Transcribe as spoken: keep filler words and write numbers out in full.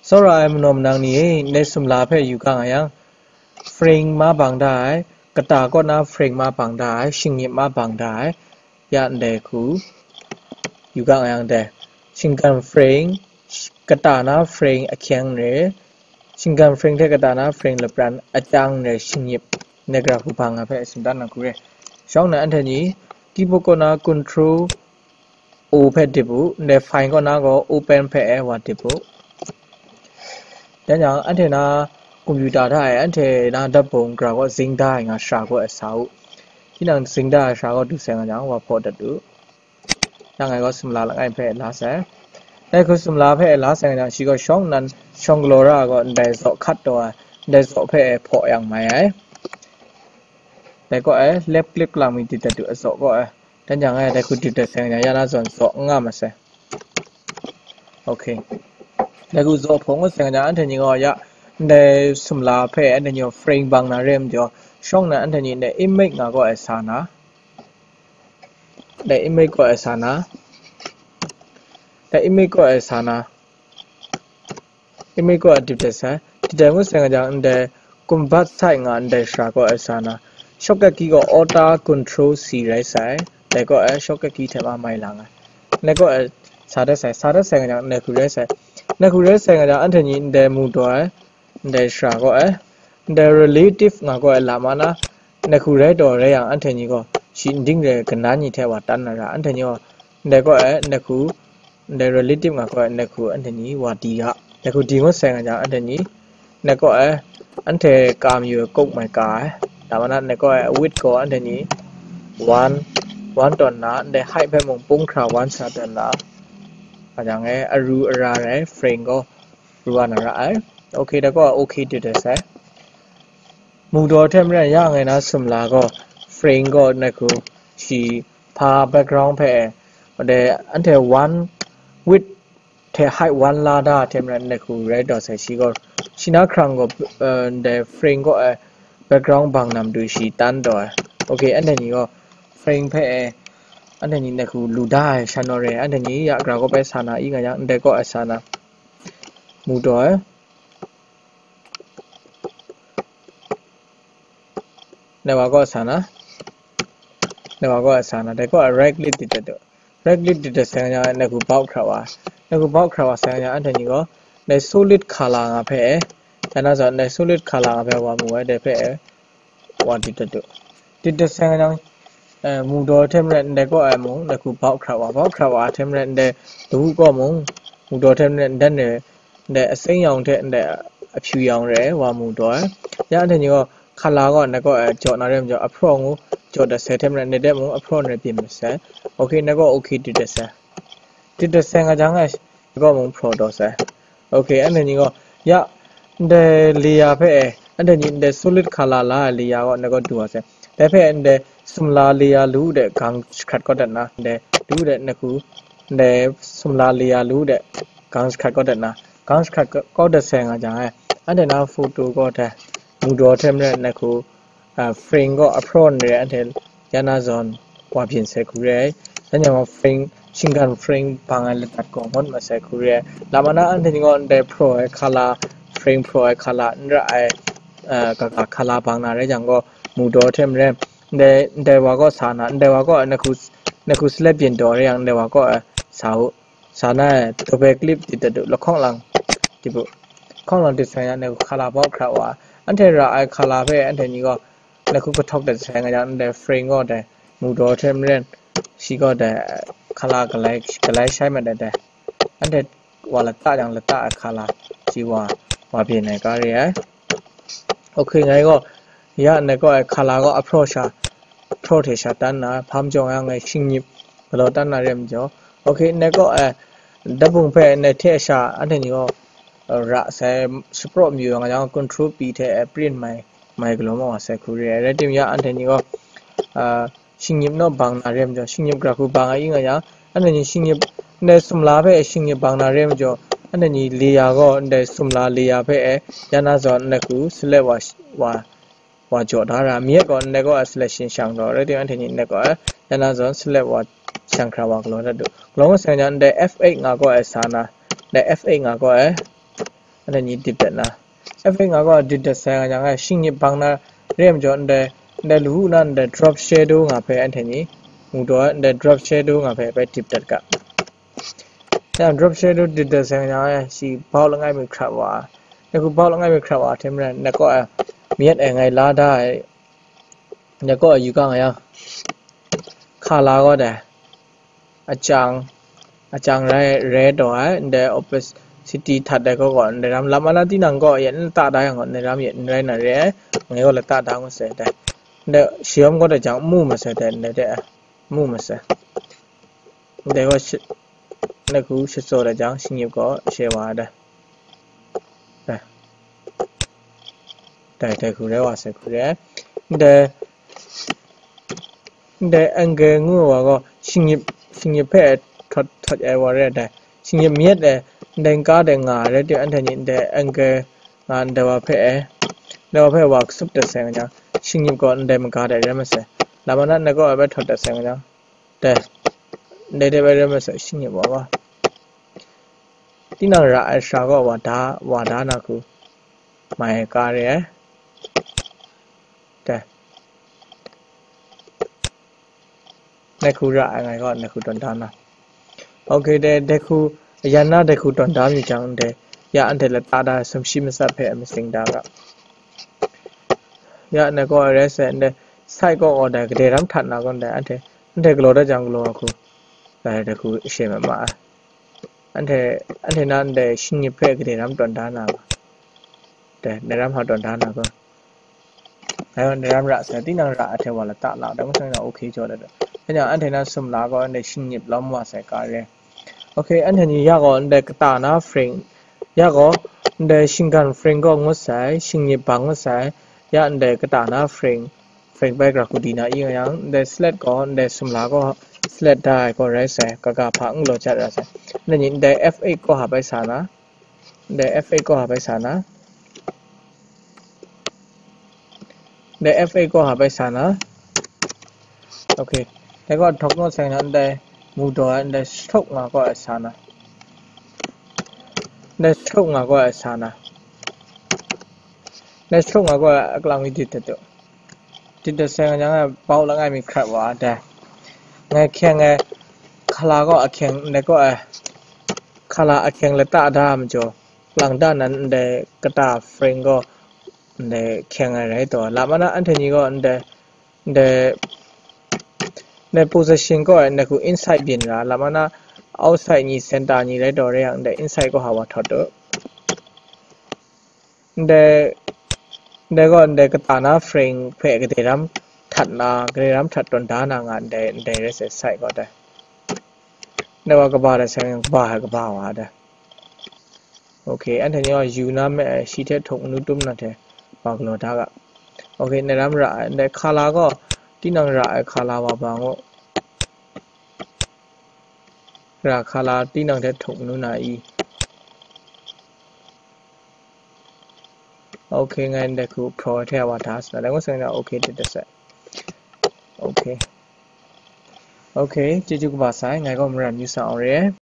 Tsawra ai manaw manang ni e, ndai sumla hpe yu ga nga yang, frame ma bang da ai, kata kaw na frame ma bang da ai, shingnyip ma bang da ai, ya ndai hku yu ga nga yang dai, shinggan frame, kata na frame ahkyeng re, shinggan frame hte kata na frame lapran akyang re, shingnyip, ndai gara hku bang nga hpe tsun dan na hku re. Shawng nnan anhte ni, keyboard kaw na control O hpe dip u, ndai file kaw na gaw open hpe e wa dip u. Dan yang, anhte na computer hta e anhte na datbung gara kaw zing da ai nga shara kaw e sa u. Tinang zing da ai shara kaw du sai nga jang, wa hpaw dat u. Yang ngai gaw sumla langai hpe la sai. Dai hku sumla hpe la sai nga jang, shi gaw shawng nnan shawng galaw ra ai gaw ndai zaw hkat taw ai, ndai zaw hpe e hpaw yang mai ai. Dai kaw e left click lang mi dit dat u, azaw kaw e. Dan jang e, dai hku dit dat sai nga jang, ya na zawn zaw n nga masai. Ok. Dai hku zaw hpaw ngut sai nga jang, anhte ni gaw ya, ndai sumla hpe anhte ni gaw frame bang na re ai majaw, shawng nnan anhte ni ndai image nga kaw e sa na, ndai image kaw e sa na, ndai image kaw e sa na, image kaw e dip dat sai. Dip dat ngut sai nga jang, ndai combat site nga ndai shara kaw e sa na, shortcut key gaw Alt Control C rai sai. Dai kaw e shortcut key hte ma mai lang ai. Ndai kaw e sa dat sai, sa dat sai nga jang, ndai hku rai sai. Ndai hku rai sai nga jang, anhte ni ndai mu taw ai, ndai shara kaw e, ndai relative nga kaw e la ma na, ndai hku rai taw rai yang, anhte ni gaw shi nding re kanan ni hte wa tan na ra, anhte ni gaw ndai kaw e, ndai hku, ndai relative nga kaw e, ndai hku anhte ni wa di ga, ndai hku di ngut sai nga jang, anhte ni, ndai kaw e, anhte ka mayu ai kok mai ka ai, la ma na, ndai kaw e, width gaw anhte ni, one, one tawn na, ndai height hpe mung pung hkra one sha tawn na, nga jang e, aru ara rai, frame gaw, ru wa na ra ai. Ok, dai gaw ok dit dat sai. Mu daw hte maren ya ngai na sumla gaw, frame gaw ndai hku shi hpa background hpe e, de anhte one width hte height one la da hte maren ndai hku rai taw sai shi gaw, shi na hkrang gaw, eh, ndai frame gaw e background bang na matu shi tan taw ai. Ok, anhte ni gaw frame hpe e, anhte ni ndai hku lu da ai sha naw re, anhte ni ya gara gaw bai sa na i nga yang, ndai gaw e sa na. Mu taw ai. Ndai wa kaw sa na. Ndai wa kaw sa na. Dai kaw right click dit dat u. Right click dit dat sai nga, ndai hku bau hkra wa. Ndai hku bau hkra wa sai nga, anhte ni gaw, ndai solid color nga hpe e. Dan na zawn, ndai solid color nga hpe wa mu ai, dai hpe e. Wa dit dat u. Dit dat sai nga jang, eh, mu daw hte maren ndai kaw ai mung, ndai hku bau hkra wa, bau hkra wa hte maren ndai dawu kaw mung, mu daw hte maren dan e, ndai aseng yawng hte ndai ahpyu yawng re ai wa mu daw ai. Ya anhte ni gaw, hkala gaw ndai kaw ai jaw na re majaw, ahpraw ngu jaw dat sai hte maren, ndai de mung ahpraw ndai byin masai. Ok, ndai kaw ok dit dat sai. Dit dat sai nga jang e, ndai kaw mung hpraw daw sai. Ok, anhte ni gaw, ya, ndai layer hpe e, anhte ni ndai solid color la ai layer gaw ndai kaw du wa sai. Dai hpe ndai sumla layer lu de gang jahkrat kau dat na, ndai lu de ndai hku, ndai sumla layer lu de gang jahkrat kau dat na, gang jahkrat kau dat sai nga jang e, anhte na photo gaw dai, mu daw hte maren ndai hku, a, frame gaw ahpraw n re ai, anhte ya na zawn wa byin sai hku re ai. Dan jang gaw frame, shinggan frame bang ai ladat gaw ngut masai hku re ai. Lama na anhte ni gaw ndai hpraw ai hkala, frame hpraw ai hkala, n ra ai, a, kaga hkala bang na rai jang gaw, mu daw hte maren, ndai, ndai wa kaw sa na, ndai wa kaw ai, ndai hku, ndai hku salet byin daw rai yang, ndai wa kaw ai sa u. Sa na e, double click dit dat u, lahkawng lang, dit u. Lahkawng lang dit sai na, ndai hku hkala bau hkra wa. Anhte ra ai hkala hpe anhte ni gaw, ndai hku kahtawk dat sai nga yang, ndai frame gaw dai, mu daw hte maren, shi gaw dai, hkala galai, galai shai mat ai dai. Anhte wa lata jang lata ai hkala, shi wa, wa byin ai ga re ai. Ok, ngai gaw, ya ndai kaw ai hkala gaw ahpraw sha, ahpraw hte sha tan na, hpa majaw nga ngai shingnyip galaw tan na re majaw. Ok, ndai kaw ai, dabung hpe ndai hte sha, anhte ni gaw, ra sai, shapraw mayu nga yang, control P hte print mai, mai galaw ma wa sai hku re ai. Rai timung ya, anhte ni gaw, a, shingnyip naw bang na re majaw, shingnyip gara hku bang ai i nga yang, anhte ni shingnyip, ndai sumla hpe shingnyip bang na re majaw, anhte ni layer gaw, ndai sumla layer hpe e, ya na zawn, ndai hku select wa, wa, wa jaw da ra, mi e gaw, ndai kaw ai selection shang daw, rai timung, anhte ni ndai kaw ai, ya na zawn, select wa, shang hkra wa galaw dat u. Galaw ngut sai nga, ndai F eight nga kaw ai sa na, ndai F eight nga kaw ai, Anhte ni dip dat na. F eight nga gaw dip dat sai nga yang, shing nyip bang na re ai majaw, ndai, ndai lawu na ndai drop shadow nga hpe anhte ni mu daw, ndai drop shadow nga hpe bai dip dat ga. Yang drop shadow dip dat sai nga yang, shi bau langai mi hkrat wa, ngai hku bau langai mi hkrat wa hte maren, ngai kaw ai myit e ngai la da ai, ngai kaw ai yu ga nga yang, hkala gaw dai, achang, achang rai, rai taw ai, ndai opacity htat ai gaw gaw, ndai ram lam ala tinang gaw, ya n lata da yang gaw, ndai ram ya n rai na re ai, ngai gaw lata da ngut sai dai. Ndai shayawm gaw dai jang, mu masai dai, ndai de, mu masai. Ndai gaw shi-, ngai hku shatsaw dai jang, shing nyip gaw she wa ai dai. Dai. Dai, dai hku rai wa sai hku re ai. Ndai, ndai angle ngu ai wa gaw, shing nyip, shing nyip hpe htot, htot ai wa re ai dai. Shing nyip myit e, ndai nka dai nga ai rai timung, anhte ni ndai angle nga ndai wa hpe e, ndai wa hpe wa katsup dat sai nga jang, shing nyip gaw ndai maga dai rai masai. Lam ana ngai kaw ai bai htot dat sai nga jang, dai, ndai de bai rai masai, shing nyip wa gaw. Tinang ra ai sara gaw wa da, wa da na hku mai ai ka re ai. Dai. Ngai hku ra ai ngai gaw, ngai hku tawn da na. Ok, dai, dai hku, yan na dai hku tawn da mi jang, dai, ya anhte lata da, sumshi matsat hpe masing da ga. Ya ngai gaw arrest ai, ndai, side gaw order, gade ram htat na gaw, ndai, anhte, anhte galaw dat jang galaw ai hku, dai, dai hku she ma ma ai. Anhte, anhte na ndai shing nyip hpe gade ram tawn da na ga. Dai, dai ram hpa tawn da na ga. Ngai gaw dai ram ra sai, tinang ra ai hte wa lata la, dai ngut sai na, ok jaw dat. Hkyen yang anhte na sumla gaw ndai shing nyip lawm wa sai ka re. Ok, anhte ni ya gaw ndai kata na frame, ya gaw ndai shinggan frame gaw ngut sai, shing nyip bang ngut sai, ya ndai kata na frame, frame bai gra hku di na i nga yang, ndai slide gaw, ndai sumla gaw, slide da ai gaw rai sai, kaga hpa n galaw jat ra sai. Ndai ni, ndai F eight gaw hpa bai sa na, ndai F eight gaw hpa bai sa na, ndai F eight gaw hpa bai sa na. Ok, dai gaw htok naw sai na, ndai mu daw ai, ndai stroke nga gaw ai sa na, ndai stroke nga gaw ai sa na, ndai stroke nga gaw ai, a kalang mi dit dat tu. Dit dat sai nga jang, bau langai mi hkrat wa ai dai. Ngai hkyeng ai hkala gaw ahkyeng, ndai gaw ai hkala ahkyeng lata da ai majaw, lang da nan ndai kata frame gaw ndai hkyeng ai rai taw. Lam ana anhte ni gaw ndai, ndai, ndai position gaw ai, ndai hku inside byin ra, lam ana outside ni, center ni rai taw re yang, ndai inside gaw hpa wa htot tu. Ndai, ndai gaw ndai kata na frame hpe gade ram htat na, gade ram htat tawn da na nga ndai, ndai rai sai, side gaw dai. Ndai wa kaba dai sai, kaba ai kaba wa dai. Ok, anhte ni gaw yu na me ai, shi hte htuk manu tum na hte wa galaw da ga. Ok, ndai ram ra ai, ndai hkala gaw, tinang ra ai hkala wa ba ngu. Ra hkala tinang hte htuk manu na i. Ok, ngai ndai hku hpraw ai hte wa da sa na, dai ngut sai na, ok, dit dat sai. Ok. Ok, chyeju kaba sai, ngai gaw Maran Yu Sang Aung Re.